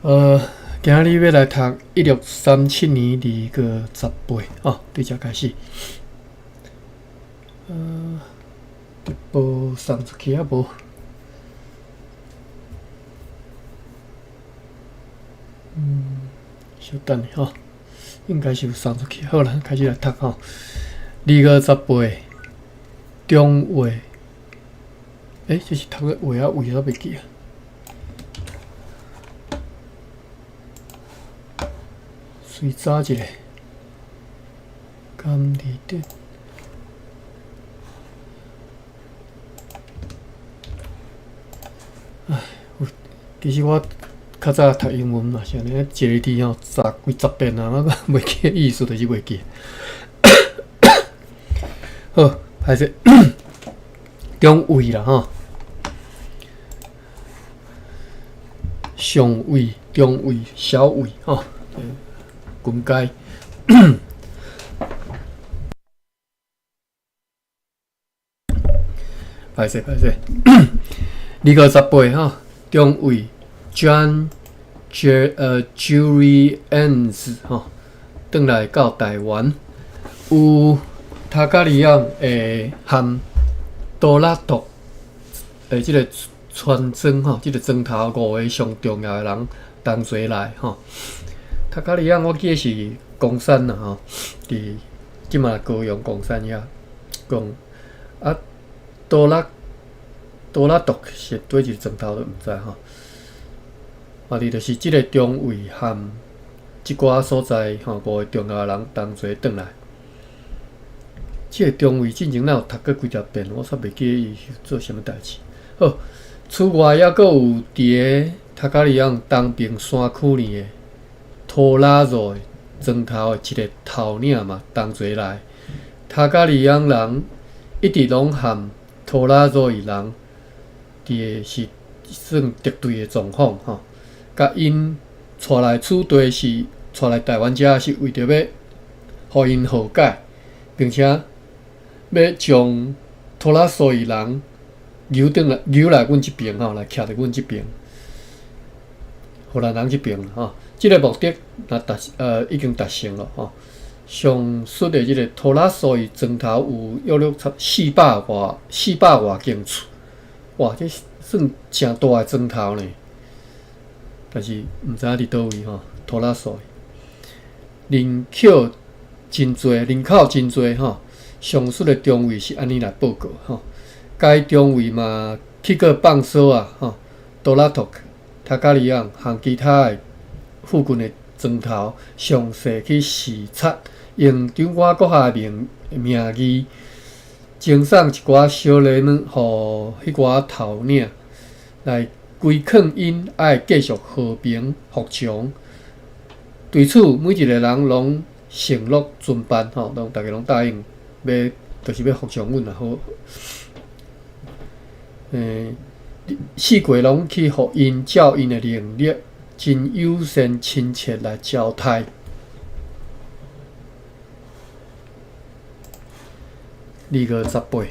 今仔日欲來讀1637年2月18哦，對遮開始。直播送出去啊無？小等下吼，應該是有送出去。好啦，開始來讀吼。2月18，中尉，這是讀咧話啊，位我袂記啊。隨查一下，監佇頂。唉，有，其實我較早讀英文嘛是按呢，一个字吼，十幾十遍啊，我袂記意思，就是袂記。好，歹勢，中尉啦吼，上尉、中尉、小尉吼，軍階。歹勢，歹勢。2月18吼，中尉 John Jurians 吼，轉來到台灣，有塔加里昂的和多拉托的這个村莊吼，這个莊頭五个上重要的人同齊來吼。塔加里昂我記得是岡山啦吼，佇這馬高雄岡山遐講啊，多拉多是佗一个莊頭都毋知吼。嘛佇就是這个中尉和這寡所在吼五个重要的人同齊轉來。這个中尉進前咱有讀過幾條遍，我煞袂記得伊是做啥物代誌。好，此外猶閣有佇个塔加里昂東爿山區裡的托拉佐的莊頭的一个頭領嘛同齊來。塔加里昂人一直攏和托拉佐伊人佇个是算敵對的狀況吼，共𪜶帶來此地是帶來台灣遮是為著欲予𪜶和解，並且欲將托拉索伊人扭轉來扭來阮這爿吼，來徛佇阮這爿，荷蘭人這爿吼。這个目的若達已經達成了吼。上述的這个托拉索伊莊頭有約略差四百外間厝，哇！這算誠大的莊頭呢。但是毋知影佇佗位吼，托拉索人口真濟，人口真濟吼。上述的中尉是按呢來報告吼。該中尉嘛去過放索啊吼，多拉托克、塔加里昂和其他的附近的莊頭，詳細去視察，用長官閣下的名義，贈送一寡小禮物予彼寡頭領，來規勸𪜶愛繼續和平服從。對此，每一個人攏承諾遵辦吼，攏逐家攏答應，欲就是欲服從阮啦好。四界攏去予𪜶照𪜶的能力，真友善親切來招待。2月18，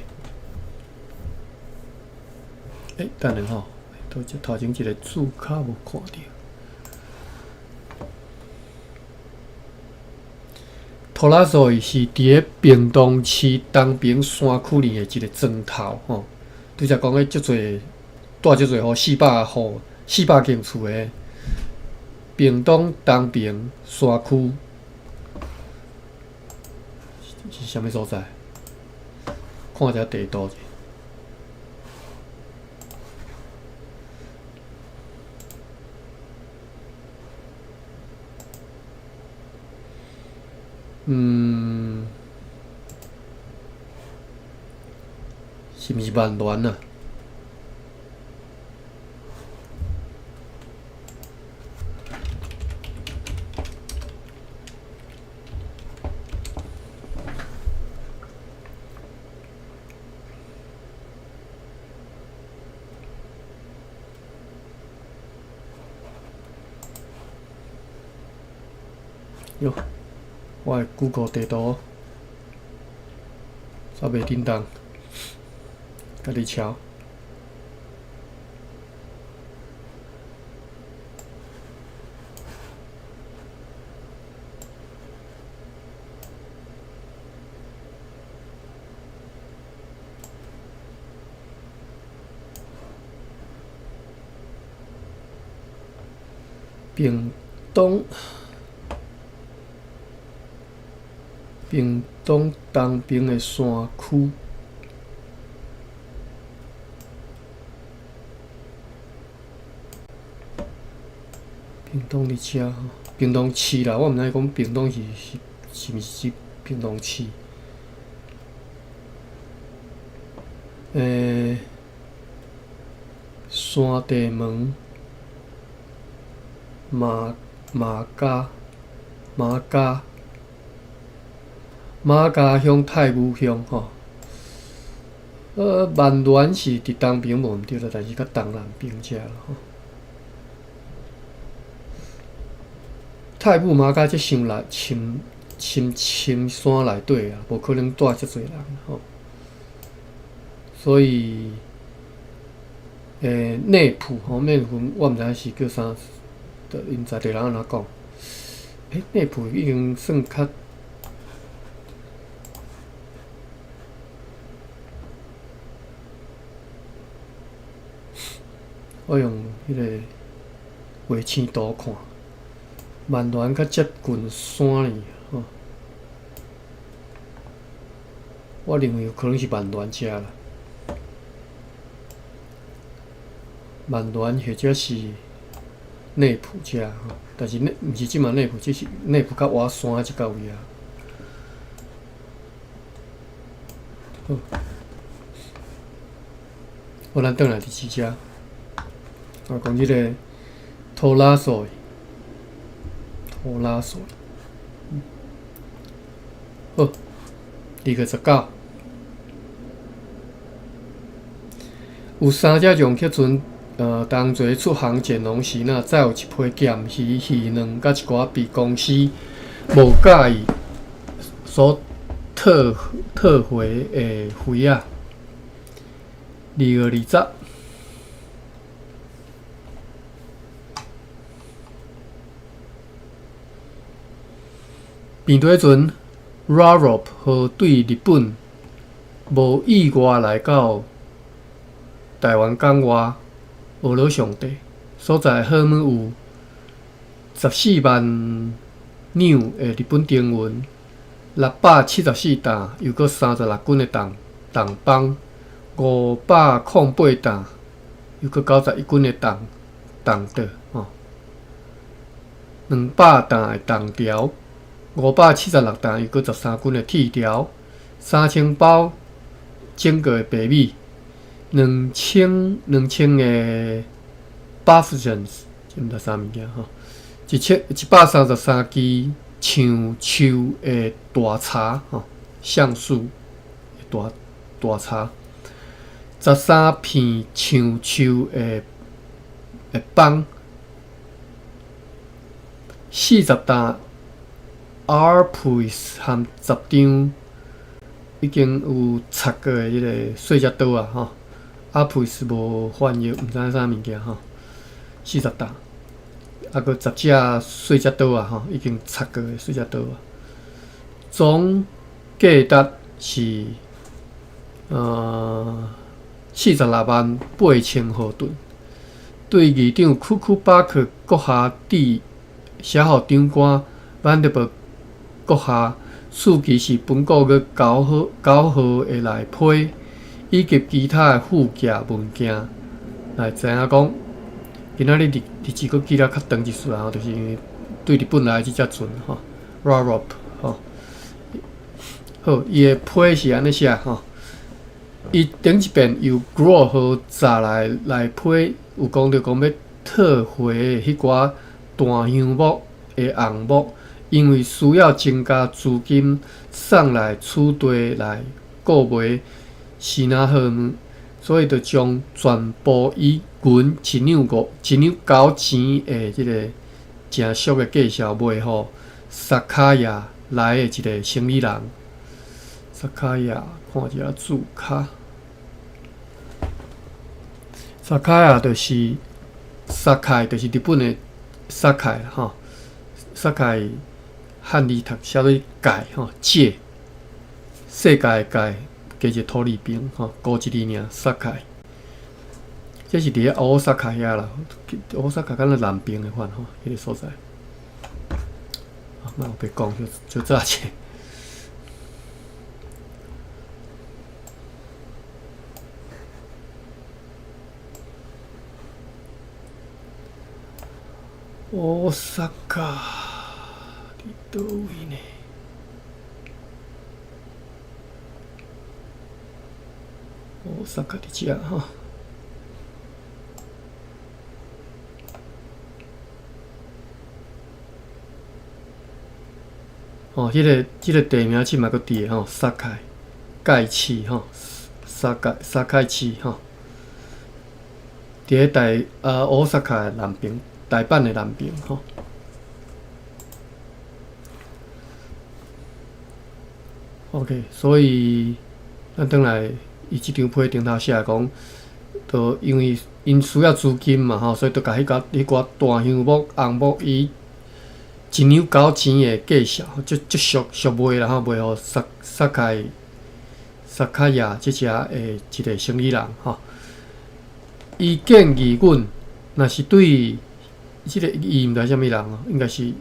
等下吼，拄則頭前一个字卡無看著。托拉索伊是佇个屏東市東爿山區裡的一个莊頭吼。拄才講的足濟，蹛足濟戶400戶、400間厝的屏東東爿山區是啥物所在？看一下地圖者。是毋是萬巒啊？喲，我的 Google 地圖煞袂振動，家己敲。屏東，屏東東爿的山區，屏東佇遮吼，屏東市啦，我毋知講屏東是毋是指屏東市。山地門馬馬家馬家馬家鄉太武鄉吼。萬巒是佇東爿無毋對啦，但是較東南邊遮啦吼。太武馬家這傷內深深深山內底啊，無可能住遮濟人吼。所以，內埔吼，內埔我毋知影是叫啥，𪜶在地人按怎講？內埔已經算較，我用彼個衛星圖看，萬巒較接近山裡吼。我認為有可能是萬巒遮啦。萬巒或者是內埔遮吼，但是內毋是這馬內埔，只是內埔較倚山這個位啊。好，好，咱轉來佇這，我講這個拖拉索，拖拉索。好，2月19，有三隻用客船。同齊出航前往時，若載有一批鹹魚、魚卵，佮一寡被公司無佮意所退回的魚仔。2月20，平底船 Rarob 號對日本無意外來到台灣港外。俄羅上帝所在，好物有14萬兩的日本丁銀，674擔，又閣36斤的銅銅枋，508擔，又閣91斤的銅銅桌吼，200擔的銅條，576擔，又閣13斤的鐵條，3000包整個的白米。2000個 buffins，這毋知啥物件吼，1133支橡樹的大柴吼，橡樹大大柴，13片橡樹的枋，40擔 arpus 含10張已經有插過的彼個細隻刀啊吼。阿普是無翻譯，毋知影啥物件吼。40擔，啊，閣10隻細隻刀啊吼，已經插過的細隻刀啊。總價值是468,000荷頓。對議長庫庫巴克閣下致寫予長官萬德伯閣下，書記是本個月9號會來批。以及其他的附件文件來知影講，今仔日日日子閣記得較長一絲啊，就是因為對日本來的這隻船吼，Rarob 吼，好，伊的批是按呢寫吼，伊頂一遍由 Grow 號載來批，有講著講欲退回的彼寡大香木的紅木，因為需要增加資金送來此地來購買。是若好物，所以就將全部以銀一兩五一兩九錢的這個誠俗的價數賣予薩卡亞來的一個生意人。薩卡亞，看一下字卡。薩卡亞就是薩凱，就是日本的薩凱吼。薩凱漢字讀寫做界吼，界，世界的界。加一個土字邊，吼，孤一字爾，薩凱。這是佇咧大阪遐啦，大阪敢若南邊的款吼，彼個所在。啊，莫白講，小早者。大阪佇佗位呢？大阪佇遮吼。哦，這個地名這嘛閣佇吼，堺蓋市吼，堺市吼，佇咧大阪南邊，大阪的南邊吼。OK，所以咱轉來，伊這張批頂頭寫講，就因為𪜶需要資金嘛吼，所以就共彼寡大香木、紅木以一兩九錢的價數，足足俗俗賣啦吼，賣予薩卡亞這遮的一個生意人吼。伊建議阮，若是對這個伊毋知啥物人哦，應該是，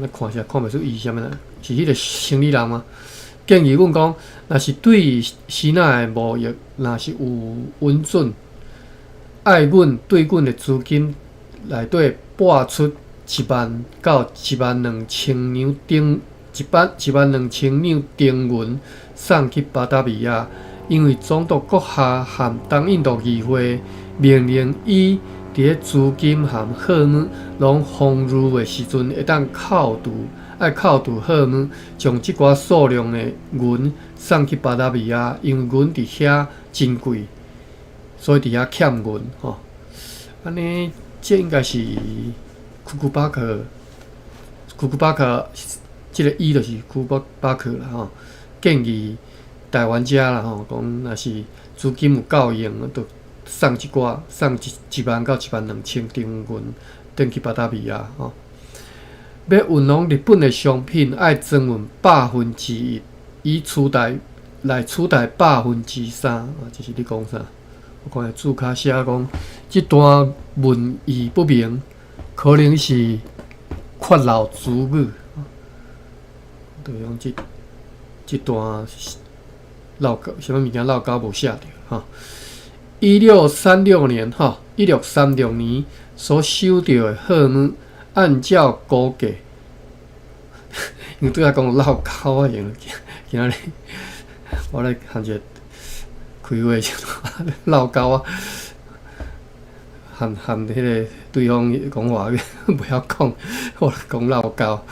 咱看一下看袂出伊是啥物人，是彼個生意人嗎？建議阮講，若是對支那的貿易，若是有允准，愛阮對阮的資金內底撥出1萬到1萬2千兩頂一百1萬2千兩丁銀送去巴達維亞，因為總督閣下和東印度議會命令伊佇咧資金和貨物攏豐裕的時陣，會當扣除愛扣除貨物，將這寡數量的銀送去巴達維亞，因為銀佇遐真貴，所以佇遐欠銀吼。按呢，這應該是庫庫巴克，庫庫巴克，這個伊就是庫巴巴克啦吼。建議台灣遮啦吼，講若是資金有夠用，就送一寡，送1萬到1萬2千張銀，轉去巴達維亞吼。欲運往日本的商品，愛裝運1/100，以取代來取代3%。啊，這是咧講啥？我看下注跤寫講，這段文意不明，可能是缺漏詞語。就用這段漏啥物物件漏交無寫著吼。1636年吼，1636年所收著的貨物，按照估價，因為拄才講漏交啊，用今仔日我來含一個開會時陣漏交啊，含彼個對方講話袂曉講，我講漏交。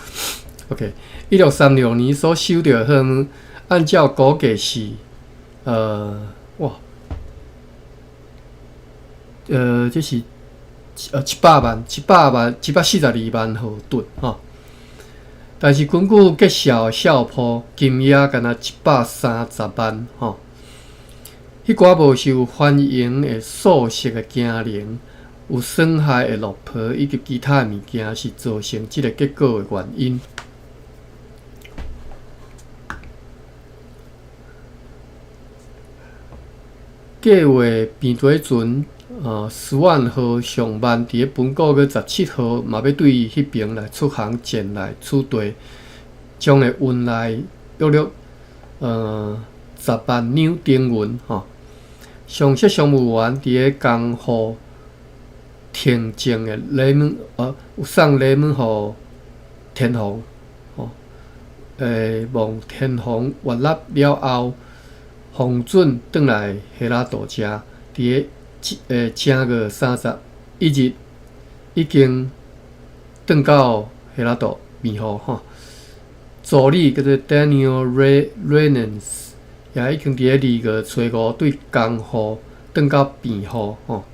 OK，1636年所收著的貨物，按照估價是，哇，這是700萬、700萬、742萬荷噸吼。但是根據結銷的數簿，金額干焦130萬吼。彼寡無受歡迎的素食的驚龍，有損害的落皮以及其他的物件，是造成這個結果的原因。計劃平底船，斯萬號上萬佇咧本個月17號，嘛欲對彼爿來出航前來此地，將會運來約略10萬兩丁銀吼。上述商務員佇咧江戶停正的禮物，有送禮物予天皇，吼，望天皇閱覽了後，奉准轉來彼拉島遮，佇咧正月31日已經轉到彼拉島辯護吼。助理叫做 Daniel Reynolds，也已經佇咧2月初5對江戶轉到辯護吼，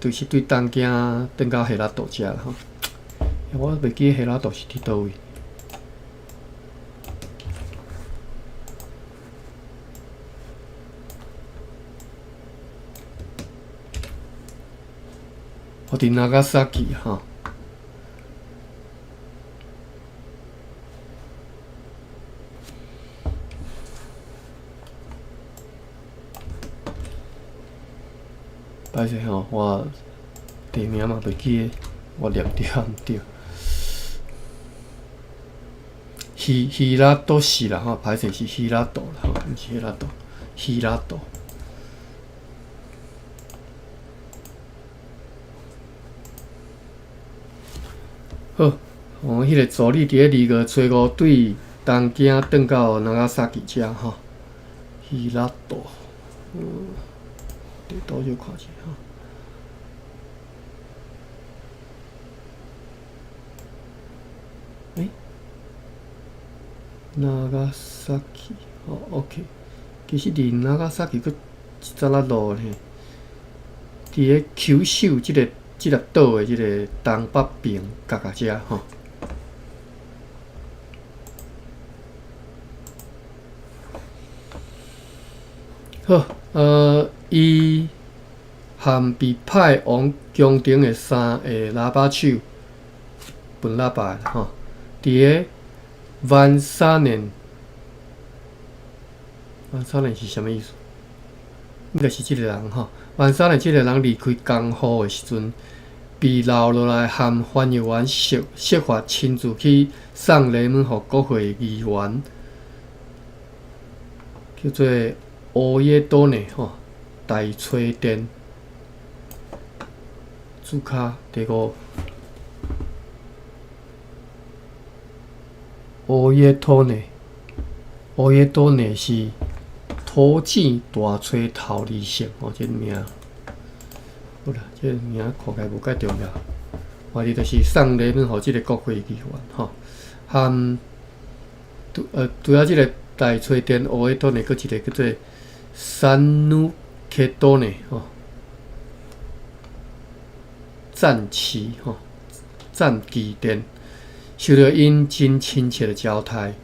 就是對東京轉到彼拉島遮啦吼。我袂記彼拉島是佇佗位。哦，佇長崎吼。歹勢吼，我地名嘛袂記得，我念著毋對。希希拉多市啦吼，歹勢是希拉多啦吼，毋是希拉多，希拉多。好，哦，彼個助理佇咧二月初五對東京轉到長崎遮吼，希拉多，地圖就看者吼。欸？長崎，哦，OK，其實離長崎閣一陣仔路呢，佇咧九州這個。這粒島的這個東北邊角仔遮吼。好，伊含被派往宮廷的三个喇叭手，分喇叭的吼，佇咧萬三年，萬三年是啥物意思？應該是這個人吼。萬三年這個人離開江戶的時陣，被留落來含翻譯員設法親自去送禮物予國會議員，叫做烏野多內吼，大吹殿主卡第五，烏野多內，烏野多內是土井大吹頭二世吼，這個名，好啦，這個名看起來無介重要。反正就是送禮物予這個國會議員吼，含除了這個大吹殿烏野多內，閣一個叫做山努克多內吼，戰旗吼，戰旗殿，受著𪜶真親切的招待，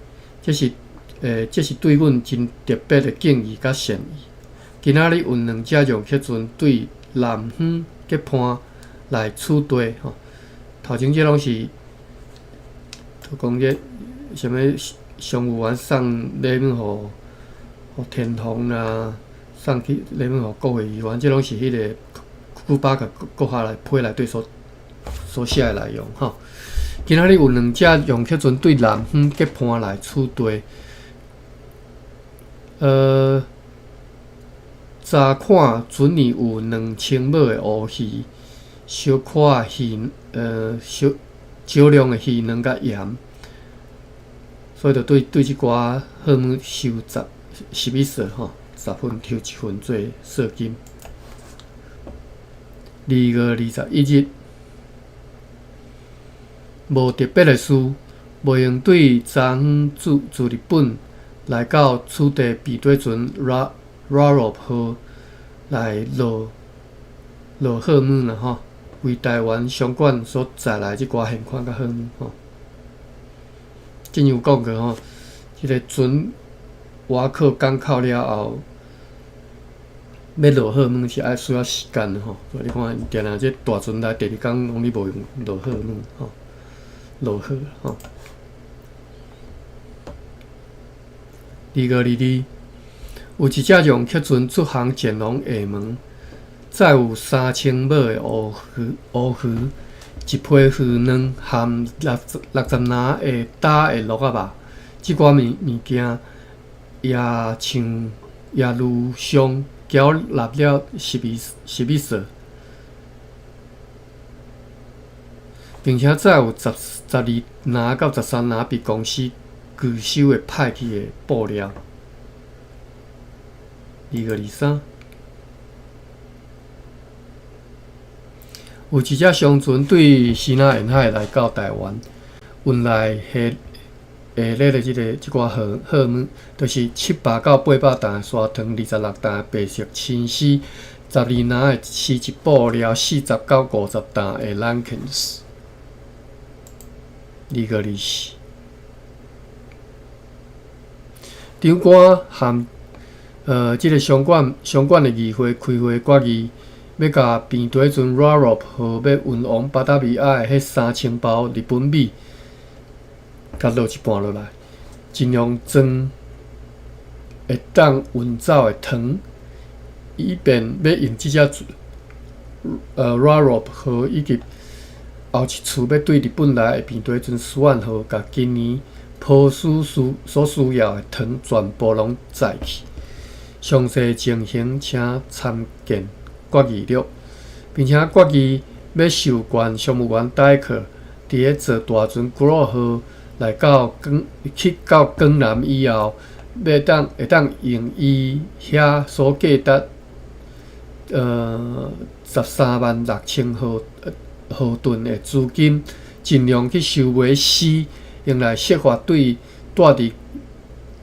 這是對阮真特別的敬意佮善意。今仔日有兩隻用客船對南方結伴來此地吼。頭前這攏是，就講這啥物商務員送禮物予天皇啦，送去禮物予國會議員，這攏是彼個古巴佮國家內批內底所寫的內容吼。今仔日有兩隻用客船對南方結伴來此地。查看船裡有2000畝的烏魚，小可魚，少少量的魚卵佮鹽，所以就對這寡貨物收十一稅吼，十分抽一分做稅金。2月21日，無特別的事，袂用對查遠自日本來到此地避底船拉羅號來落貨物啦吼，為台灣商館所載來這寡現款佮貨物吼。之前有講過吼，這個船倚靠港口了後，欲落貨物是愛需要時間的吼。所以你看，定定這大船來第二工攏咧無閒落貨物吼，落貨吼。2月22，有一隻用客船出航前往廈門，載有3000畝的烏魚，一批魚卵含60籃的焦的鹿仔肉。這寡物件也像也如常繳納了十一稅，並且載有12籃到13籃被公司拒收的歹去的布料。2月23，有一隻商船對西南沿海來到台灣，運來下下列的這寡貨物，就是700到800擔的砂糖，26擔的白色青絲，12籃的絲質布料，40到50擔的蘭肯斯。2月24，長官含這個商館的議會開會決議，欲共平底船拉羅號欲運往巴達維亞的彼3000包日本米，共落一半落來，盡量裝會當運走的糖，以便欲用這隻 Rarob 號以及後一次欲對日本來的平地船斯萬號，共今年波斯所需要的糖全部攏載去。詳細情形，請參見決議錄，並且決議欲授權商務員戴克佇咧坐大船古魯號來到江去到江南以後，欲當會當用伊遐所價值136,000毫毫頓的資金，盡量去收買絲，用來設法對蹛佇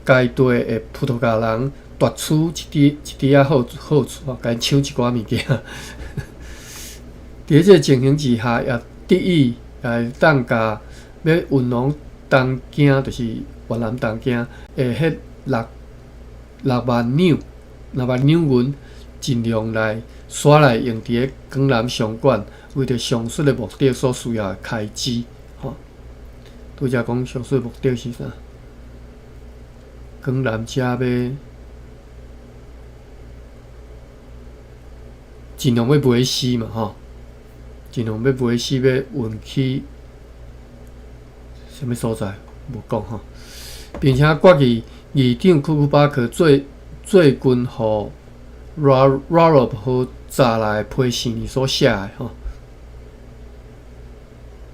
該地的葡萄牙人奪取一滴一滴仔好好處，共𪜶搶一寡物件。佇咧這个情形之下，也得以會當共欲運往東京，就是越南東京的彼6萬兩銀，盡量來徙來用佇咧江南商館，為著上述的目的所需要的開支。吼，拄才講上述的目的是啥？江南遮欲盡量欲買絲嘛，吼。盡量欲買絲，欲運去啥物所在？無講吼，並且決議議長庫庫巴克最最近予 Rarob 號載來批信所寫的吼，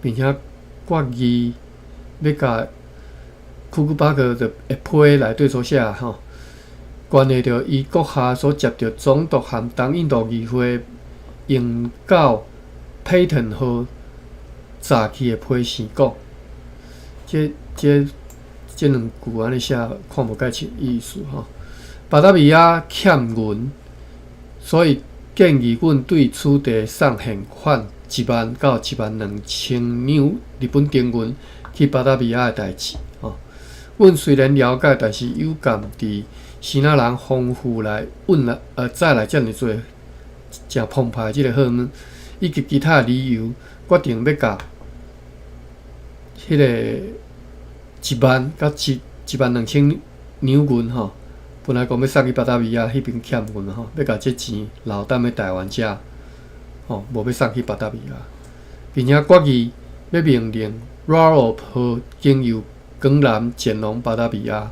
並且決議欲共庫庫巴克的批內底所寫的吼，關係著伊閣下所接著總督和東印度議會用到佩頓號載去的批信講，這、這、這兩句按呢寫，看無蓋清意思吼。巴達維亞欠銀，所以建議阮對此地送現款1萬到1萬2千兩日本銅銀去巴達維亞的代誌吼。阮雖然了解，但是有感佇支那人豐富來運來載來遮爾濟誠澎湃這个貨物，以及其他理由，決定欲共彼个1萬到1萬2千兩銀吼，本來講欲送去巴達維亞彼邊欠銀吼，欲共這錢留踮咧台灣遮吼，無欲送去巴達維亞，並且決議欲命令 Rarob 號經由江南前往巴達維亞，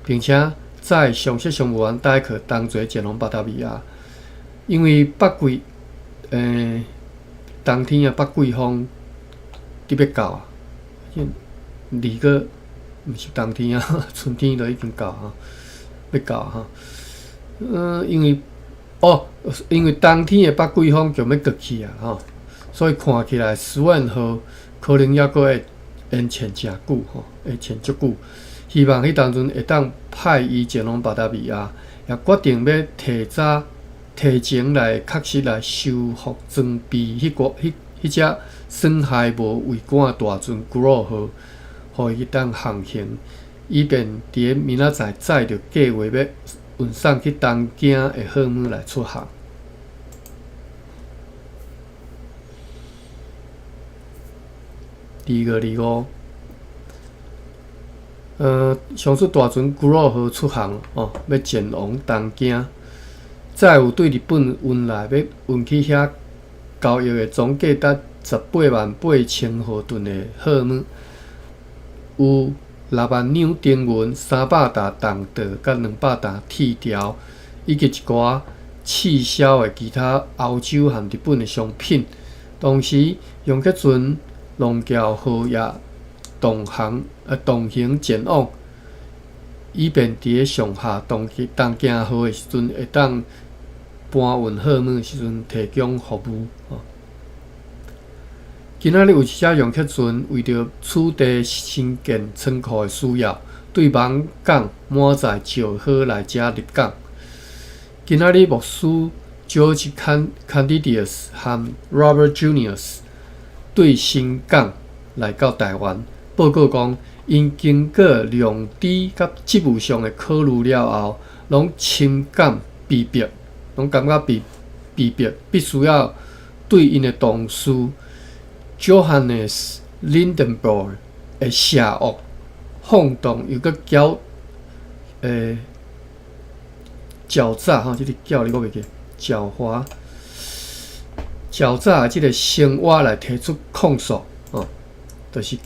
並且載上述商務員戴克同齊前往巴達維亞，因為北季冬天啊，北季風特欲到啊，二個毋是冬天啊，春天都已經到啊，欲到啊。因為冬天的北季風就欲過去啊，吼，所以看起來斯萬號可能猶閣會延遲誠久吼，會延足久。希望彼當陣會當派伊前往巴達維亞，也決定欲提早提前來確實來修復裝備彼個彼彼隻損害無桅杆的大船古魯號，予伊當航行，以便佇咧明仔載載著計劃欲運送去東京的貨物來出航。2月25，上述大船古魯號出航哦，欲前往東京，載有對日本運來欲運去遐交易的總價值188,000毫噸的貨物，有6萬兩銅銀、300擔銅桌、佮200擔鐵條，以及一寡滯銷的其他歐洲和日本的商品。同時，楊克船龍橋號也同行前往，以便佇咧上下東東京號的時陣，會當搬運貨物的時陣提供服務。今仔日有一隻楊克船為著此地新建倉庫的需要，對網港滿載石膏來遮入港。今仔日牧師 George Candidius 和 Robert Junius 對新港來到台灣，報告講，𪜶經過良知佮職務上的考慮了後，攏深感被迫，攏感覺被被迫必須要對𪜶的同事 Johannes Lindenborg 的邪惡、放蕩又閣狡詐吼，這個狡你閣袂記，狡猾、狡詐這个生活來提出控訴，吼，就是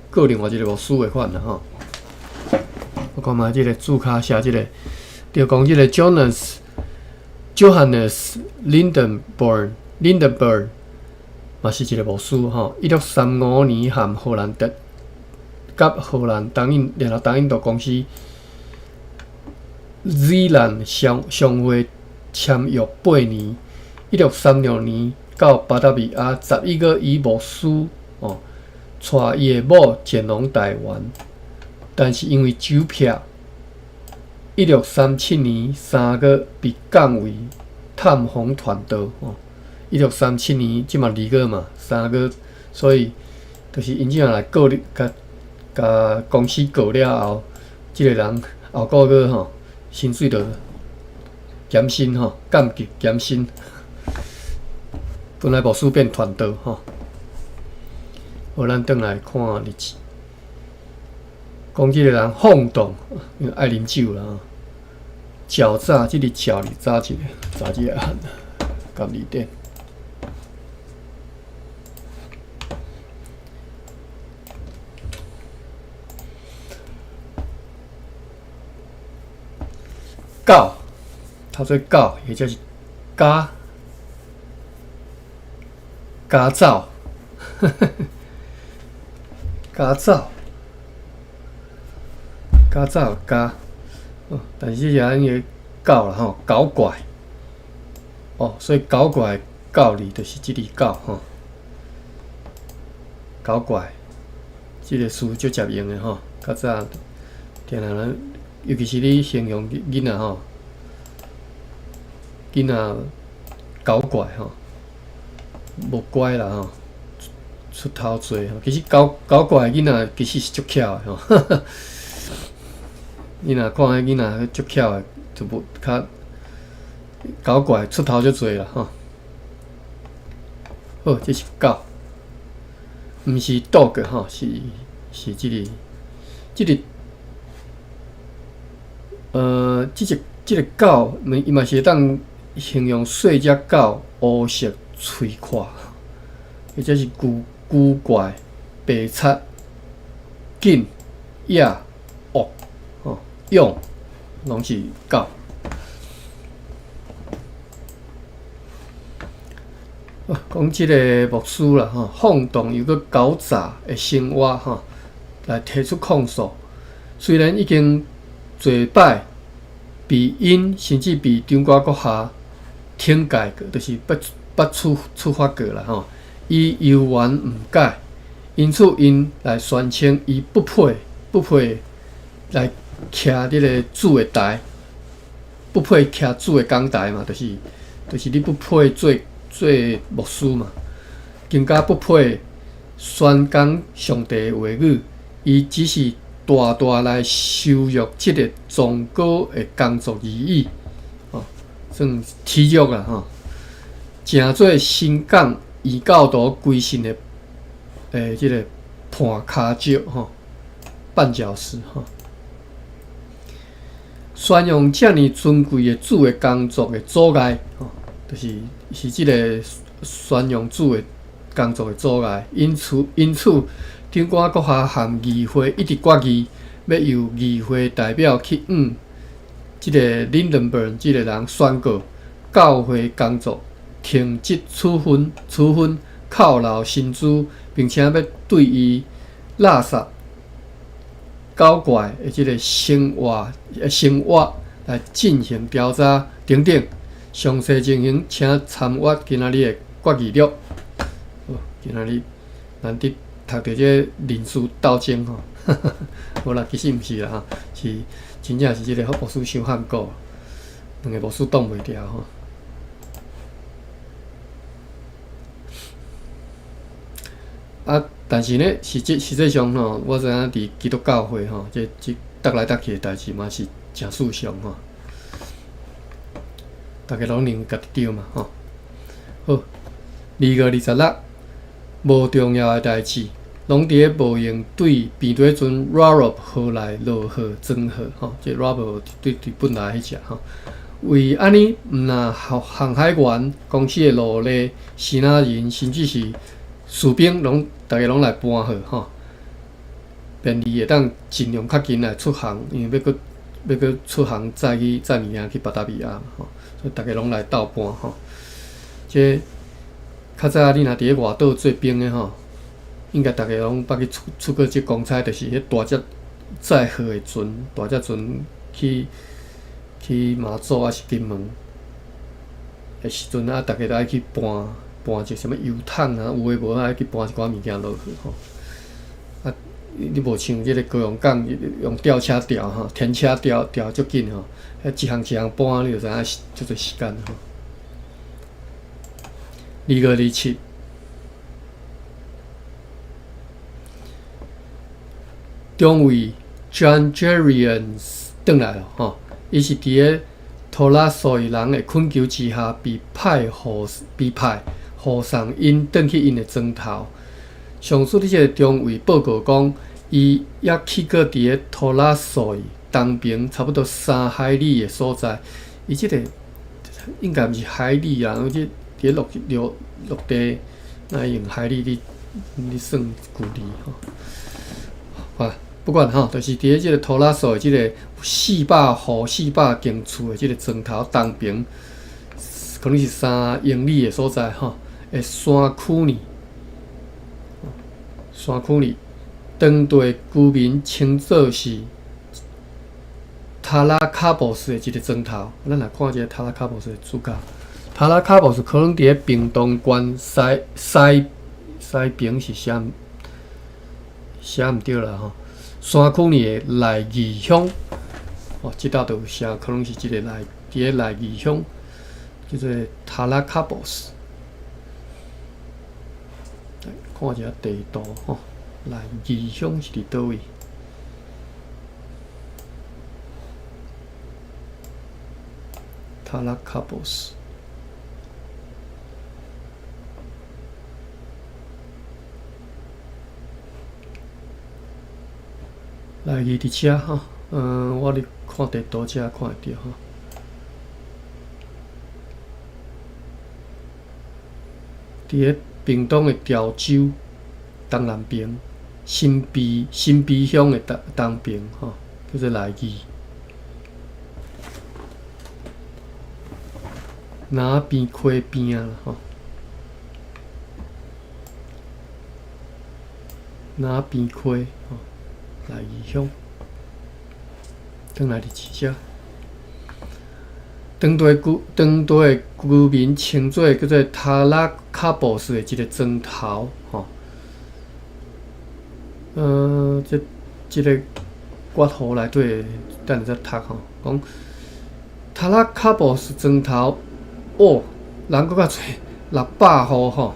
告另外一個牧師的款啦，吼。我看覓這个注跤寫這个，就講這个 Johannes Lindenborn 嘛是一个牧師，吼。1635年和荷蘭德佮荷蘭東印聯合東印度公司 Zeeland 商商會簽約八年，1636年到巴達維亞11月，以牧師哦，帶伊的某前往台灣，但是因為酒癖，1637年3月被降為探訪傳道。哦，1637年這馬2月嘛，三月，所以就是𪜶這樣來告你，共共公司告了後，這个人後個月吼，薪水就減薪吼，降級減薪。本來牧師變傳道吼，好，咱轉來看日誌，講這个人放蕩，因為愛啉酒啦吼，狡詐，這个狡是早一個，早一個漢，共字典。狗，頭做狗，或者是家。家走，家走，家走家，哦，但是這是按个狗啦吼，搞怪，哦，所以搞怪狗字就是這字狗吼，搞怪，這个詞足捷用的吼，較早定定咱，尤其是你形容囡仔吼，囡仔搞怪吼。無乖啦吼，出頭濟吼。其實搞搞怪的囡仔其實是足巧的吼。你若看彼囡仔足巧的，就無較搞怪出頭足濟啦吼。好，這是狗，毋是 dog 吼，是是這个這个這隻這个狗，伊嘛是會當形容細隻狗烏色。喙闊，或者是古古怪、白賊、緊、野、惡、吼勇，攏是狗。講這个牧師啦，吼，放蕩又閣狡詐的生活，吼，來提出控訴。雖然已經濟擺被𪜶甚至被長官閣下懲戒過，就是捌。捌處處罰過啦吼，伊猶原毋改，因此𪜶來宣稱伊不配不配來徛佇咧主的台，不配徛主的講台嘛，就是就是你不配做做牧師嘛，更加不配宣講上帝的話語，伊只是大大來羞辱這个崇高的工作而已，吼，算恥辱啦吼。成做新港異教徒歸信的欸，這个絆跤石吼，絆腳石吼。宣揚遮爾尊貴的主的工作的阻礙吼，就是是這个宣揚主的工作的阻礙。因此，因此，長官閣下和議會一直決議，欲由議會代表去向這个 Lindenberg 這个人宣告教會工作。停職處分、處分扣留薪資，並且欲對伊垃圾搞怪的這个生活、生活來進行調查等等。詳細情形，請參閱今仔日的決議錄。好，今仔日難得讀著這个人事鬥爭吼，無啦，其實毋是啦吼，是真正是這个牧師傷漢古，兩个牧師擋袂牢吼。啊，但是呢，實際實際上吼，我知影佇基督教會吼，這這搭來搭去的代誌嘛是誠順暢吼，逐家攏認為家己對嘛吼。好，2月26，無重要的代誌，攏佇咧無閒對病佇彼陣 Robert 河來落雨裝河吼，這 Robert 對對本來彼隻吼，為按呢，毋若航海員、公司的奴隸、支那人，甚至是士兵，攏逐家攏來搬貨吼，便利會當盡量較緊來出航，因為欲閣欲閣出航載去載物件去巴達維亞嘛吼，所以逐家攏來鬥搬吼。這較早你若佇咧外島做兵的吼，應該逐家攏捌去出出過這公差，就是彼大隻載貨的船，大隻船去去馬祖抑是金門的時陣啊，逐家都愛去搬搬一個啥物油桶啊，有的無愛去搬一寡物件落去吼。啊，你無像這個高雄港用吊車吊吼，天車吊吊足緊吼，彼一項一項搬，你就知影足濟時間吼。2月27，中尉 John Jurriaans 轉來了吼，伊是佇咧托拉索伊人的懇求之下，被派護送𪜶轉去𪜶的莊頭。上述這個中尉報告講，伊猶去過佇咧托拉索伊東邊差不多3海里的所在。伊這個應該毋是海里啊，這佇咧陸陸陸地，哪會用海里咧咧算距離吼？啊，不管吼，就是佇咧這個托拉索的這個400戶、400間厝的這個莊頭東邊，可能是3英里的所在吼，的山區呢，山區裡，當地居民稱作是塔拉卡布斯的一個莊頭。咱來看一下塔拉卡布斯的主角。塔拉卡布斯可能佇咧屏東縣西西西平是寫寫毋對啦吼。山區裡的內義鄉，哦，這搭就有寫，可能是這個內佇咧內義鄉，叫做塔拉卡布斯。來看一下地圖吼，內義鄉是佇佗位？塔拉卡布斯。內義佇遮吼，我咧看地圖遮看會著吼。佇咧屏東的潮州東南邊，新埤新埤鄉的東東邊吼，叫做內義。南邊溪邊啊吼，南邊溪吼。內義鄉，轉來佇遮，當地居民稱做叫做塔拉卡布斯的一個莊頭吼。這這個括弧內底，等下再讀吼。講塔拉卡布斯莊頭，哦，人閣較濟，600戶吼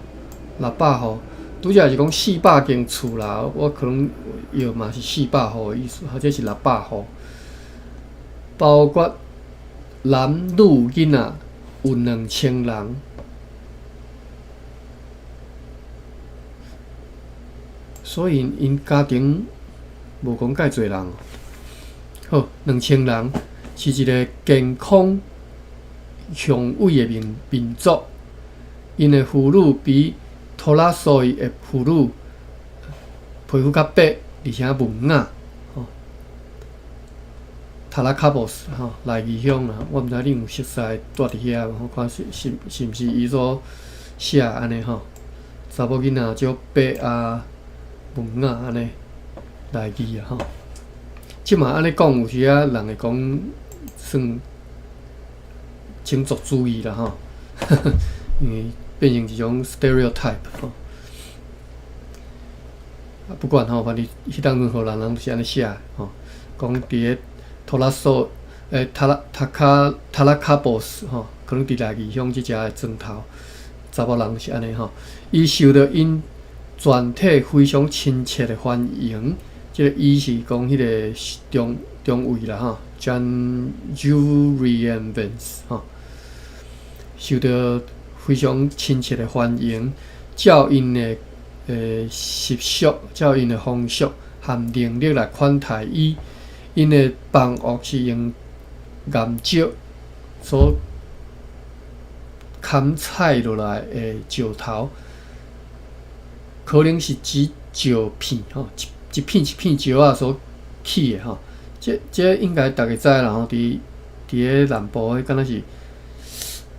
，600戶。拄才是講400間厝啦，我可能藥嘛是400戶的意思，或者是600戶，包括男女囡仔有2000人，所以𪜶家庭無講蓋濟人。好，2000人是一個健康雄偉的民民族，𪜶的婦女比托拉索伊的婦女皮膚較白，而且文雅。吼，塔拉卡布斯吼，內義鄉啦，我毋知恁有熟似住佇遐無？看是是是毋是伊所寫按呢吼？查某囡仔足白啊，文雅按呢內義啊吼。這馬按呢講，有時仔人會講算種族主義啦吼，因為變成一種 stereotype 吼。啊，不管吼，反正彼當陣荷蘭人就是按呢寫吼，講佇咧托拉索欸塔拉塔卡塔拉卡布斯吼，可能佇內義鄉這遮的莊頭，查某人是按呢吼。伊受到𪜶全體非常親切的歡迎。這個伊是講彼個中中尉啦吼，John Jurriaans 吼，受到非常親切的歡迎，照𪜶的習俗，照𪜶的風俗和能力來款待伊。𪜶的房屋是用岩石所砍採落來的石頭，可能是指石片吼，一一片一片石仔所起的吼。這應該逐家知啦吼，佇咧南部彼敢若是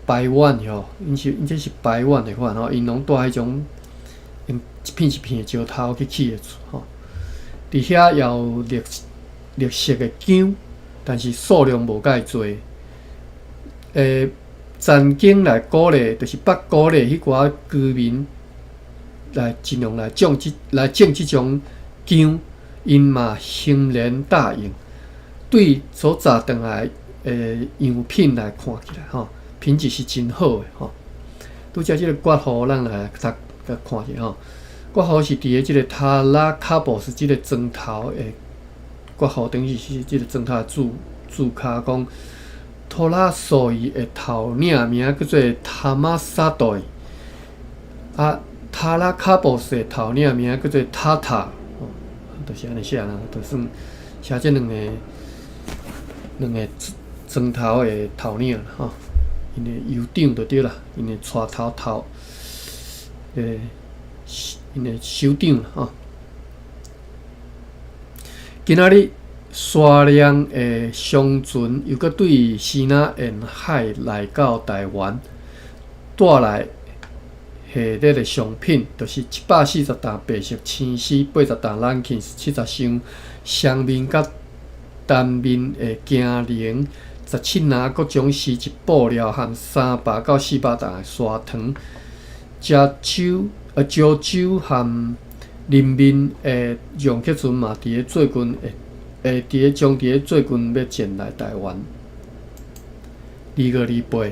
排灣吼，𪜶這是排灣的款吼，𪜶攏蹛彼種用一片一片的石頭去起的厝吼。佇遐也有綠色的薑，但是數量無蓋濟。曾經來鼓勵，就是北鼓勵彼寡居民來盡量來種這種薑，𪜶嘛欣然答應。對所摘轉來的樣品來看起來吼，品質是真好的吼。拄才這个括號，咱來讀共看者吼。括號是佇咧這个塔拉卡布斯這个磚頭的括號，等於是這个磚頭的註跤講，托拉索伊的頭領名叫做塔瑪薩多伊，啊，塔拉卡布斯的頭領名叫做塔塔，哦，就是按呢寫啦，就算寫這兩個磚頭的頭領吼，𪜶的酋長就對啦，𪜶的帶頭，𪜶的首長吼。今仔日沙量的商船又閣對支那沿海來到台灣，帶來下列的商品，就是140擔白色青絲、80擔蘭芹、70箱雙面佮單面的鏡翎、17籃各種絲質布料和300到400擔的砂糖、蕉酒和人民的楊克船嘛，佇咧最近會佇咧將佇咧最近欲前來台灣。2月28，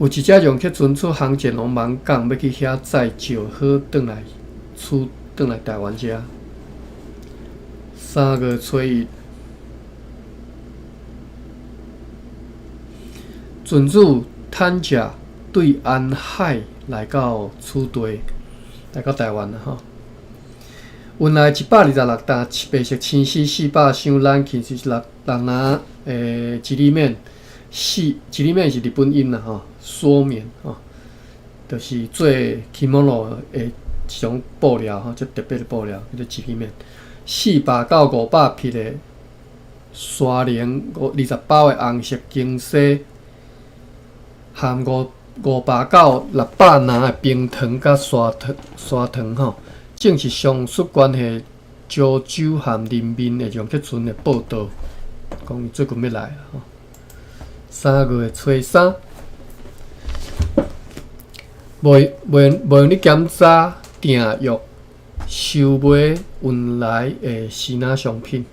有一隻楊克船出航前往艋舺，欲去遐載石好轉來，出轉來台灣遮。3月初一，船主坦者對安海來到此地，來到台灣啦吼。運來126擔白色青絲，400箱蘭芹是六籃的一厘面，四一厘面是日本音啦吼，梭棉吼，就是做 kimono 的一種布料吼，足特別的布料叫做一厘面。400到500匹的沙龍，20包的紅色金絲，含500到600籃的冰糖佮砂糖吼，正是上述關係蕉酒和人民的楊克船的報道，講伊最近欲來吼。3月初三，袂用咧檢查訂約收買運來的支那商品。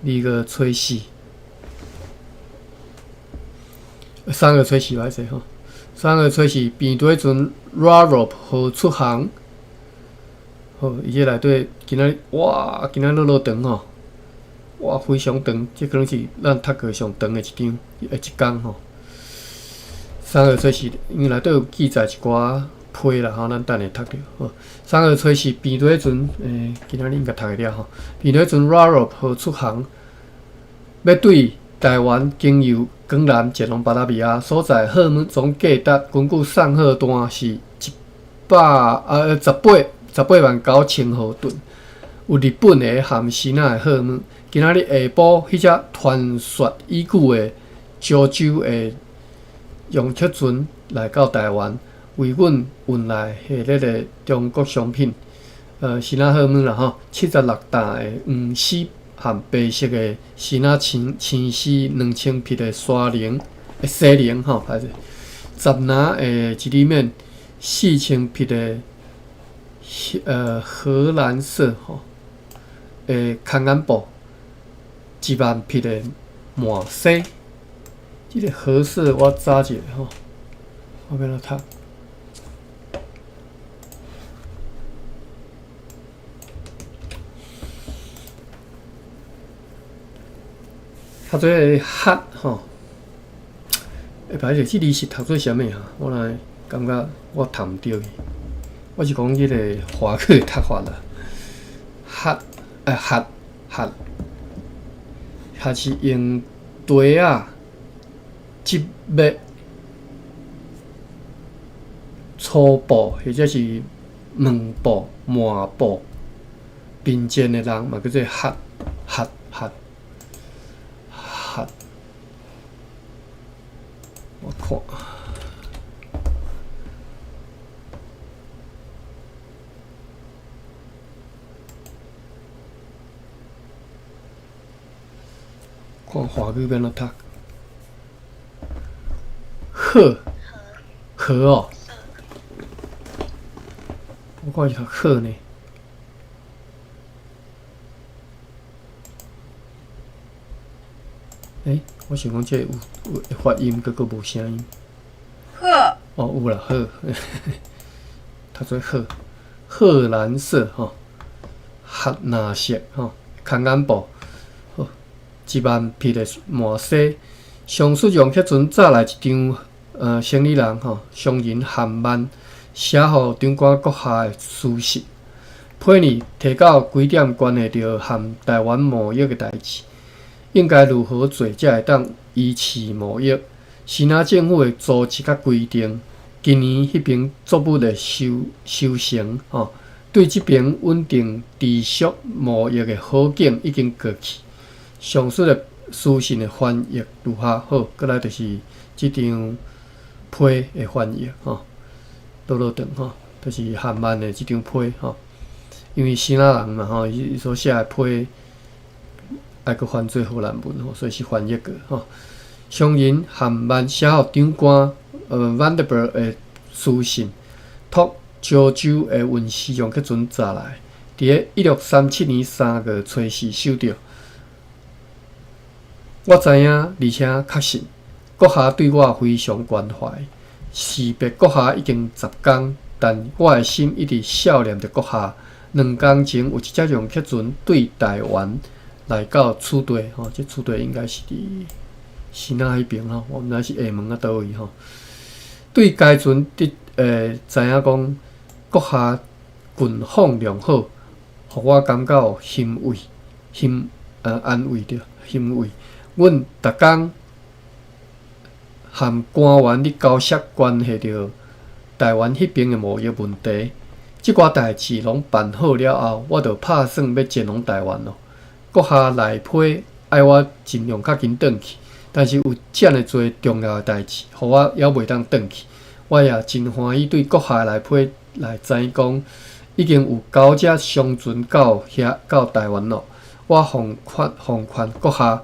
2月初四，3月初四歹勢吼。3月初四，平底船 Rarup 號出航。好，伊這內底今仔日哇，今仔日落長吼，哇，非常長，這可能是咱讀過上長的一張，一工吼。3月初四，因為內底有記載一寡批啦吼，咱等下讀著好。3月初四，平底船，今仔日應該讀會了吼。平底船 Rarup 號出航，欲對台灣經由江南前往巴達維亞所在貨物總價值，根據送貨單是一百啊18.89萬荷頓，有日本的含支那的貨物。今仔日下晡，彼隻傳說已久的蕉酒的楊克船來到台灣，為阮運來下列的中國商品，支那貨物啦吼，76擔的黃絲和白色的支那青絲2000匹的沙龍、西龍吼，歹勢，10籃的一厘面4000匹的荷蘭色吼的空眼布，1萬匹的麻紗。這个褐色我查一下吼，我欲按怎讀？較做黑吼，歹勢，這字是讀做啥物哈？我來感覺我讀毋著去。我是講這个華語讀法啦，黑，黑，黑，抑是用袋仔織篾粗布，或者是毛布、麻布貧賤的人嘛，叫做箬箬箬箬。我看。看華語欲按怎讀？褐褐哦，我看是讀褐呢。欸，我想講這有有會發音，閣閣無聲音。褐。哦，有啦，褐，讀做褐，褐藍色吼，褐藍色吼，牽眼布。好，1萬匹的麻紗，上述楊克船載來一張生理人吼，商人韓曼寫予長官閣下的書信，批擬提到幾點關係著和台灣貿易的代誌，應該如何做才會當維持貿易？支那政府的組織佮規定，今年彼爿作物的收收成吼，對這爿穩定持續貿易的好景已經過去。上述的書信的翻譯如下，好，閣來就是這張批的翻譯吼，落落長吼，就是韓曼的這張批吼，因為支那人嘛吼，伊所寫的批愛閣翻做荷蘭文吼，所以是翻譯過吼。商人韓曼寫予長官Vanderbilt 的書信，託潮州的運輸楊克船載來，佇咧1637年3月初四收著。我知影，而且確信，閣下對我非常關懷。時別閣下已經10工，但我的心一直想念著閣下。2工前有一隻楊克船對台灣來到此地，吼，這此地應該是佇支那彼爿吼，我毋知是廈門抑佗位吼。對該船得知影講，閣下近況良好，予我感覺欣慰、欣安慰著欣慰。阮逐工和官員咧交涉關係著台灣彼爿的貿易問題，這寡代誌攏辦好了後，我就拍算欲前往台灣囉。閣下來批愛我盡量較緊轉去，但是有遮爾濟重要的代誌，予我猶袂當轉去。我也真歡喜對閣下來批來知影講，已經有九隻商船到遐到台灣囉。我奉勸奉勸閣下，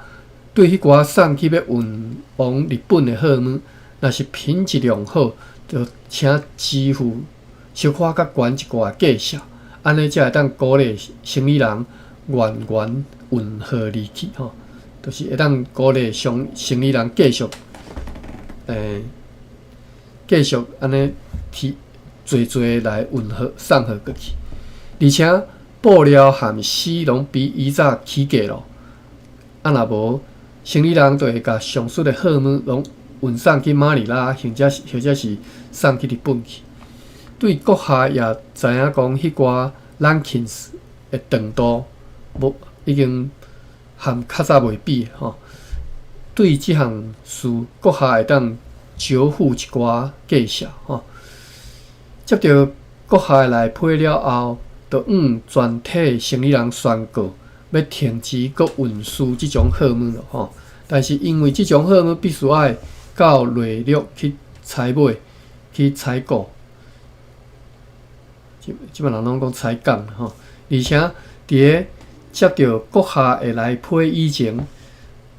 對彼寡送去欲運往日本的貨物，若是品質良好，就請支付小可較懸一寡價數，按呢才會當鼓勵生理人源源運貨離去吼，就是會當鼓勵商生理人繼續，繼續按呢提濟濟來運貨送貨過去，而且布料和絲攏比以早起價囉，啊若無，生理人就會共上述的貨物攏運送去馬尼拉，或者是送去日本去。對閣下也知影講，彼寡 Lankins 的長度無已經和較早袂比吼。對這項事，閣下會當少付一寡價數吼。接著閣下來批了後，就向全體生理人宣告，欲停止閣運輸這種貨物囉吼。但是因為這種貨物必須愛到內陸去採買、去採購，這這擺人攏講採購吼。而且佇咧接著閣下的來批以前，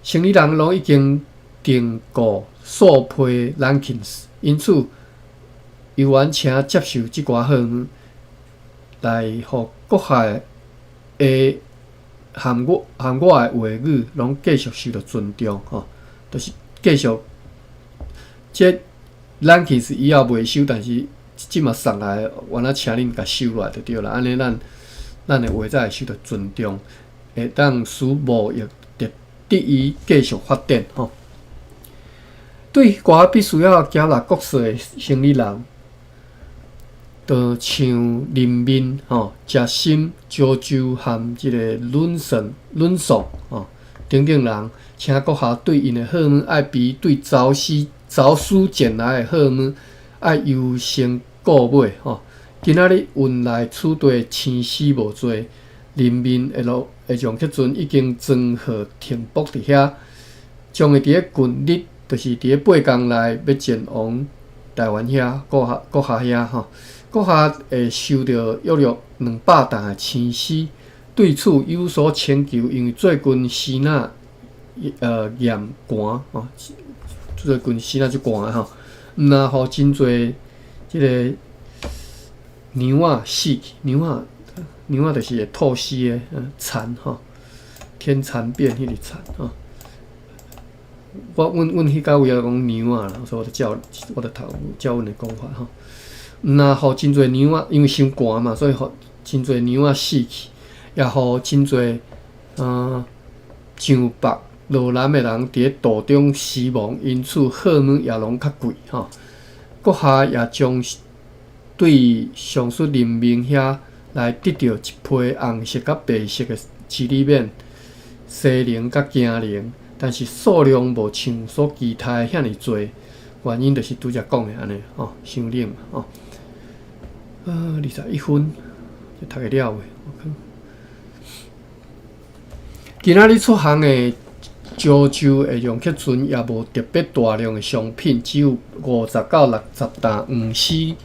生理人攏已經訂購數批 Lankins，因此猶原請接受這寡貨物，來予閣下的和我的話語攏繼續受著尊重吼，就是繼續這 Lankins 以後袂收，但是這馬送來，原來請恁共收落來就對啦。按呢咱咱的話才會受著尊重，會當使貿易得得以繼續發展吼。對寡必須要繳納國稅的生理人，就像林敏吼、食心、潮州和這个論算論算吼，等等人，請閣下對𪜶的貨物愛比對走私前來的貨物愛優先購買吼。今仔日運來此地的青絲無濟，人民的路的容克船已經裝貨停泊佇遐，將會佇咧近日，就是佇咧8工內欲前往台灣遐，閣下遐吼，閣下會收著約略200擔的青絲，對此有所請求，因為最近支那嚴寒吼，最近支那足寒的吼，毋若予真濟這个牛仔死去，牛仔牛仔就是會吐絲的蠶吼，天蠶變彼个蠶吼。我阮彼到位仔講牛仔啦，所以我就照我就頭照阮的講法吼。毋若予真濟牛仔，因為傷寒嘛，所以予真濟牛仔死去，也予真濟上北落南的人佇咧途中死亡，因此貨物也攏較貴吼。閣下也將對上述人民遐來得著一批紅色佮白色的縮里面、西寧佮京寧，但是數量無像所期待遐爾濟，原因就是拄才講的按呢吼，傷冷吼。21分，這讀會了未？今仔日出航的漳州的容克船也無特別大量的商品，只有50到60擔黃絲，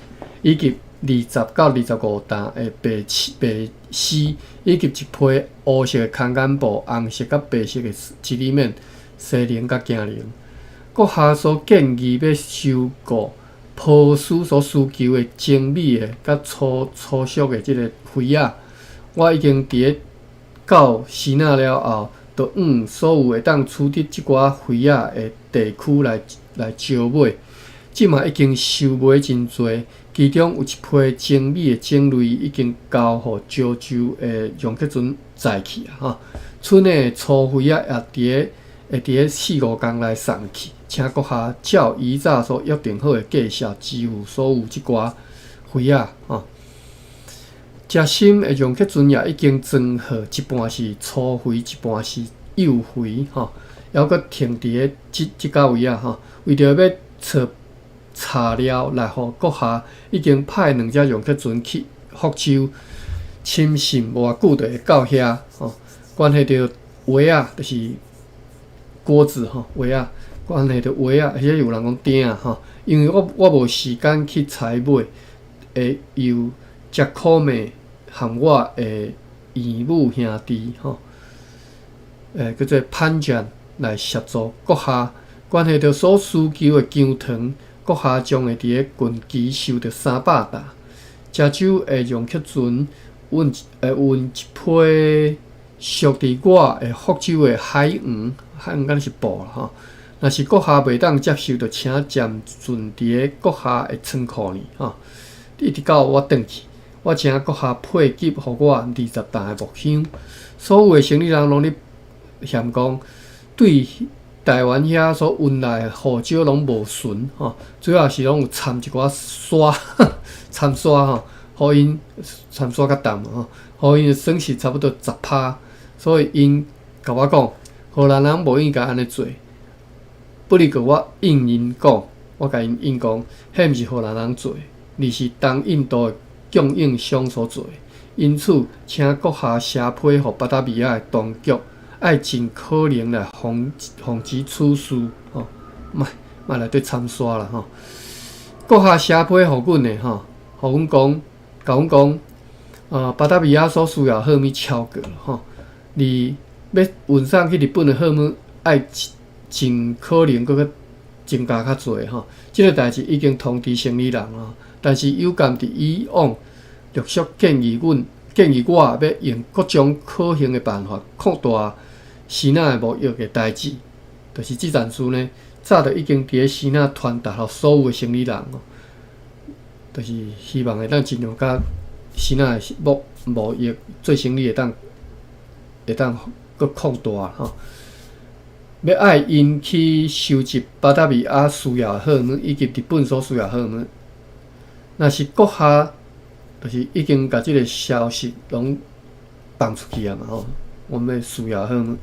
以及20到25擔的白絲，以及一批烏色的空間布、紅色佮白色的縮里面、西寧佮京寧。閣下所建議欲收購波斯所需求的精美的佮粗俗的這个肥仔，我已經佇咧到支那了後，就往所有會當取得這寡肥仔的地區來招買。這馬已經收買真濟，其中有一批精美的種類已經交予漳州的容克船載去啊！吼，賰的粗肥仔也會佇咧四五工內送去，請閣下照以早所約定好的價數支付所有這寡肥仔吼。食心的容克船也已經裝貨，一半是粗肥，一半是幼肥吼，猶閣停佇咧這這位仔吼，為著欲揣材料來予閣下，已經派兩隻容克船去福州，深信無偌久就會到遐吼。關係著鍋仔，就是鍋子吼，鍋仔，關係著鍋仔，而且有人講鼎仔吼，因為我無時間去採買，會由傑可美和我的姨母兄弟吼，叫做潘簡來協助閣下。關係著所需求的薑糖，閣下將會佇咧近期收著300擔。漳州的容克船運會運一批屬佇我的福州的海黃，海黃敢若是布啦吼。若是閣下袂當接受，就請暫存佇咧閣下的倉庫裡吼，一直到我轉去。我請閣下配給予我20擔的木香。所有的生理人攏咧嫌講，對台灣遐所運來的胡椒攏無純吼，主要是攏有摻一寡沙，摻沙吼，予𪜶摻沙較重吼，予𪜶損失差不多10趴。所以𪜶共我講，荷蘭人無應該按呢做。不過我應𪜶講，我共𪜶應講，彼毋是荷蘭人做，而是東印度的供應商所做。因此，請閣下寫批予巴達維亞的當局，愛盡可能來防止此事吼，莫莫來對摻沙啦吼。閣下寫批予阮的吼，予阮講，共阮講，巴達維亞所需要貨物超過吼，而欲運送去日本的貨物愛盡可能閣閣增加較濟吼。這个代誌已經通知生理人咯，但是有鑑佇以往陸續建議阮，建議我欲用各種可行的辦法擴大支那的貿易的代誌，就是這件事呢，早就已經佇咧支那傳達予所有的生理人哦，就是希望會當盡量佮支那的貿易做生意會當閣擴大吼。欲愛𪜶去收集巴達維亞需要的貨物，以及日本所需要的貨物。若是閣下，就是已經共這个消息攏放出去啊嘛吼，我們需要貨物。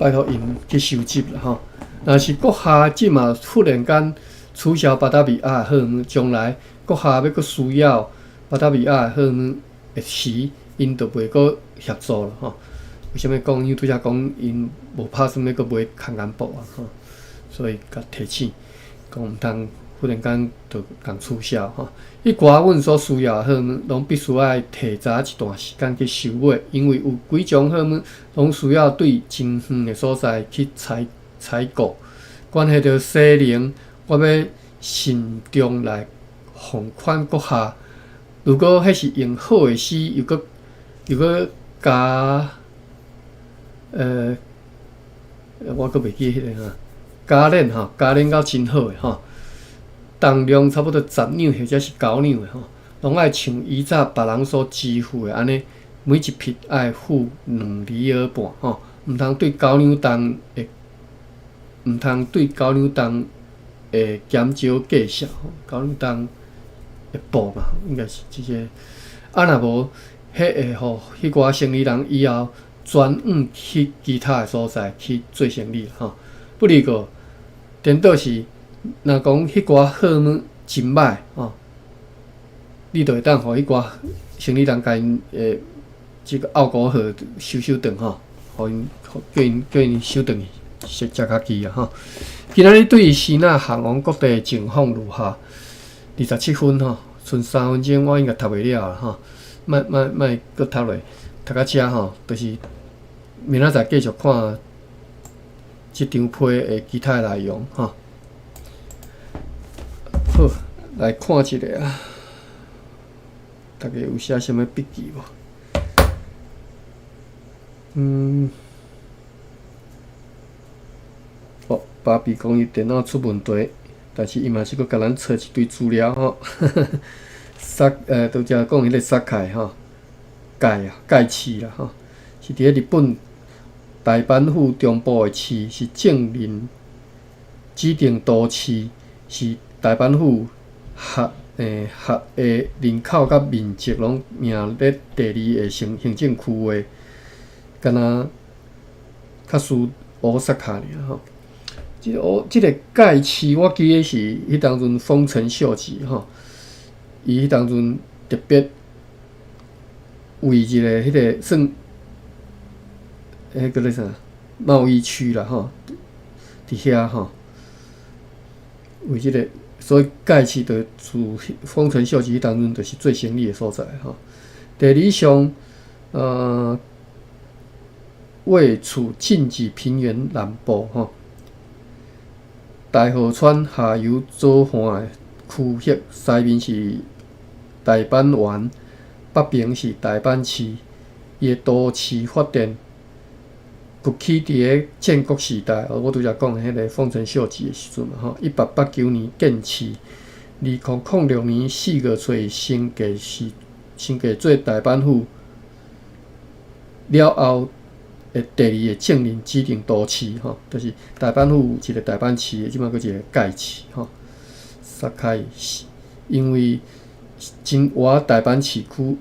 拜託𪜶去收集啦吼。若是閣下這馬忽然間取消巴達維亞的號碼，將來閣下欲閣需要巴達維亞的號碼的時，𪜶就袂閣協助了吼。為啥物講？因為拄才講𪜶無拍算欲閣買空間布啊吼，所以共提醒講毋通忽然間就共取消吼。彼寡阮所需要的號碼，攏必須愛提早一段時間去收買，因為有幾種號碼攏需要對真遠的所在去採採購。關係著西寧，我欲慎重來奉勸閣下，如果彼是用好的絲，又閣又閣加，我閣袂記彼个哈，加練吼，加練到真好的吼，重量差不多10兩或者是9兩的吼，攏愛像以早別人所支付的按呢，每一匹愛付2里爾半吼，毋通對九兩重的，毋通對九兩重的減少計數，九兩重的布嘛，應該是這個。啊，若無，彼會予彼寡生意人以後轉往去其他的所在去做生意吼。不離個，顛倒是，若講彼寡號碼真歹吼，你就會當予彼寡生意人共𪜶這個拗股號收收轉吼，予𪜶叫𪜶叫𪜶收轉去，食食較濟啊吼。今仔日對支那項王國的情況如下？27分吼，賰3分鐘，我應該讀袂了啦吼，莫莫莫閣讀落，讀到遮吼，就是明仔載繼續看這張批的其他的內容吼。好，來看一下啊，大家有寫啥物筆記無？哦，芭比講伊電腦出問題，但是伊嘛是閣共咱揣一堆資料吼。薩拄才講彼個薩凱吼，蓋啊蓋市啦吼，是佇咧日本大阪府中部的市，是政令指定都市，是大阪府轄轄的人口佮面積攏名列第二的行行政區劃，敢若較輸大阪爾吼。這個這個蓋市，我記得是彼當陣豐臣秀吉吼，伊彼當陣特別為一個彼個算，彼叫做啥貿易區啦吼，佇遐吼，為這個，所以蓋市就自豐臣秀吉彼當陣就是做生意的所在吼。地理上，位處近畿平原南部吼。大河川下游左岸的區域，西面是大阪灣，北邊是大阪市。伊的都市發展崛起佇咧戰國時代，我拄才講的彼個豐臣秀吉的時陣嘛吼。1889年建市，2006年4月初升格是升格做大阪府了後的第二個政令指定都市吼，就是大阪府有一個大阪市，這擺閣一個蓋市吼。薩開市，因為真倚大阪市區，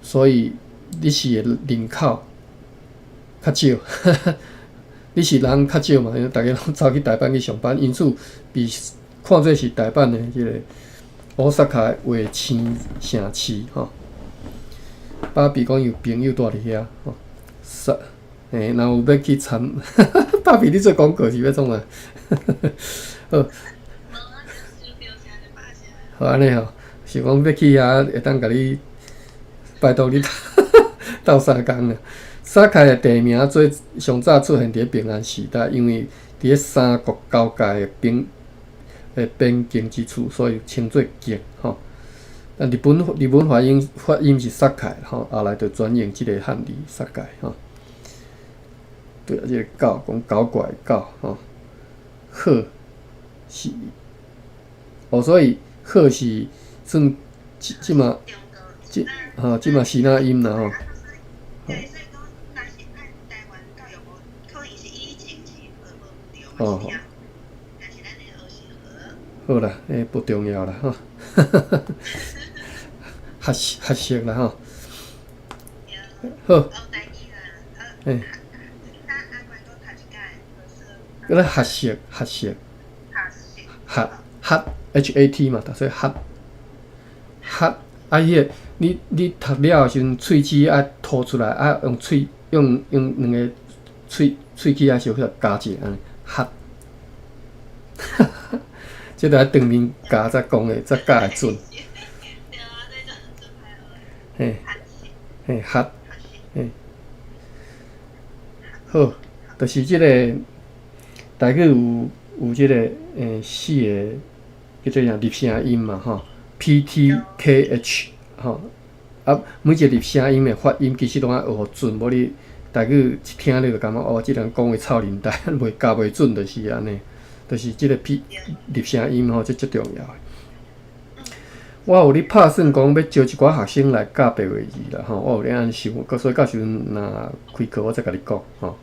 所以你市的人口較少，你是人較少嘛，因為逐家攏走去大阪去上班，因此被看做是大阪的這個大阪衛星城市吼。芭比講有朋友住佇遐吼，薩。若有欲去參，芭比你做廣告是欲創啥？好，好按呢吼，想講欲去遐會當共你拜託你鬥相共啊。薩開的地名最上早出現佇咧平安時代，因為佇咧三國交界的邊境之處，所以稱做境吼。但日本日本發音發音是薩開吼，後來就轉用這個漢字薩蓋吼。對啊，這個狗講搞怪狗吼，鶴是哦，所以鶴是算這這馬這吼這馬支那音啦吼。哦，好啦，不重要啦吼，學學習啦吼。好。欸。閣咧學習學習。學學 HAT 嘛，讀做學學啊！彼個你讀了的時陣，喙齒愛吐出來，啊用喙用兩个喙齒愛小可咬一下按呢學，這著愛當面教才講會才教會準。嘿，嘿學，嘿，好，就是這个台語有這个四个叫做啥入聲音嘛吼，PTKH 吼，啊每一个入聲音的發音其實攏愛學準，無你台語一聽你就感覺哦，這人講話臭奶呆，袂教袂準就是按呢，就是這个 P 入聲音吼，這足重要的。我有咧拍算講欲招一寡學生來教白話字啦吼，我有咧按呢想，所以到時陣若開課我再共你講吼。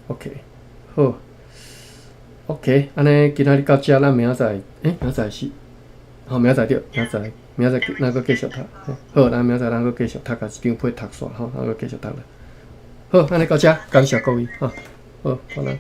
OK，好，OK，按呢今仔日到遮，咱明仔載，明仔載是，吼明仔載對，明仔載，明仔載咱閣繼續讀，好，咱明仔載咱閣繼續讀，共一張批讀煞吼，咱閣繼續讀啦。好，按呢到遮，感謝各位，吼，好，好啦。